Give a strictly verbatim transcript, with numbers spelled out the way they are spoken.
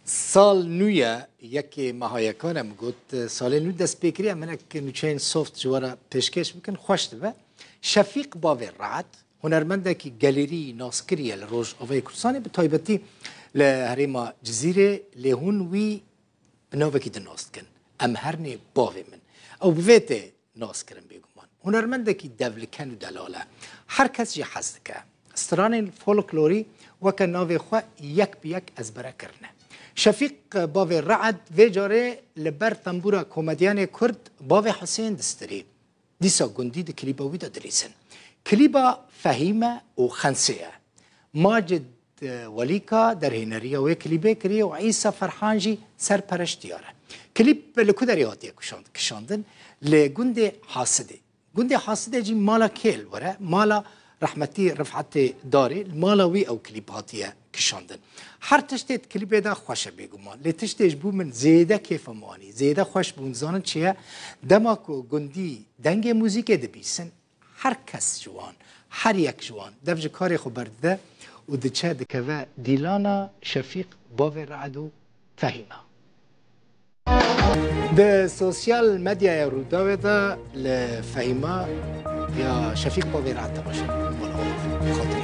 Sal nû ye, yekê meha yekan em got, salê nû dest pê kiriye, em hinek nûçeyên soft ji we re pêşkêş bikin, xweş dibe. Şefîq Bavê Re'd, hunermendekî gelêrî naskirî ye li Rojavayê Kurdistanê, bi taybetî li herêma Cizîrê, lê hûn wî bi navekî din nas dikin. Em hernê bavê min. Ew bi vê tê nas kirin bêguman. Hunermendekî devliken û delal e. Her kes jî hez dike. Stranên folklorî weke navê xwe yek bi yek ezbere kirine. Şefîq Bavê Re'd vê carê li ber tembûra komedyanê Kurd Bavê Husên distirî. Dîsa gundî di klîba wî de dilîzin. Klîba Fehîme û Xensê ye. Macid, e, Welîka derhêneriya wê klîbê kiriye û Îsa Ferhan jî serpereştiya re. Klîb li ku derê hatiye kuşand-, kişandin? Li gundê Hasidê. Gundê Hasidê jî mala kê li wir e? Mala rehmetî Rifetê Darê, li mala wî ew klîb hatiye kişandin. Her tiştê di klîbê de xweş e bêguman. Lê tiştê ji bo min zêde kêfa min anî, zêde xweş bûn. Zanin çi ye? Dema ku gundî dengê muzîkê dibîsin, her kes ji wan, her yek ji wan dev ji karê xwe berdide û diçe dikeve dîlana Şefîq Bavê Re'd û Fehîma. Di sosyal medyaya Rûdawê de li Fehîma ya Şefîq Bavê Re'd temaşe dikin. Wala xatirê.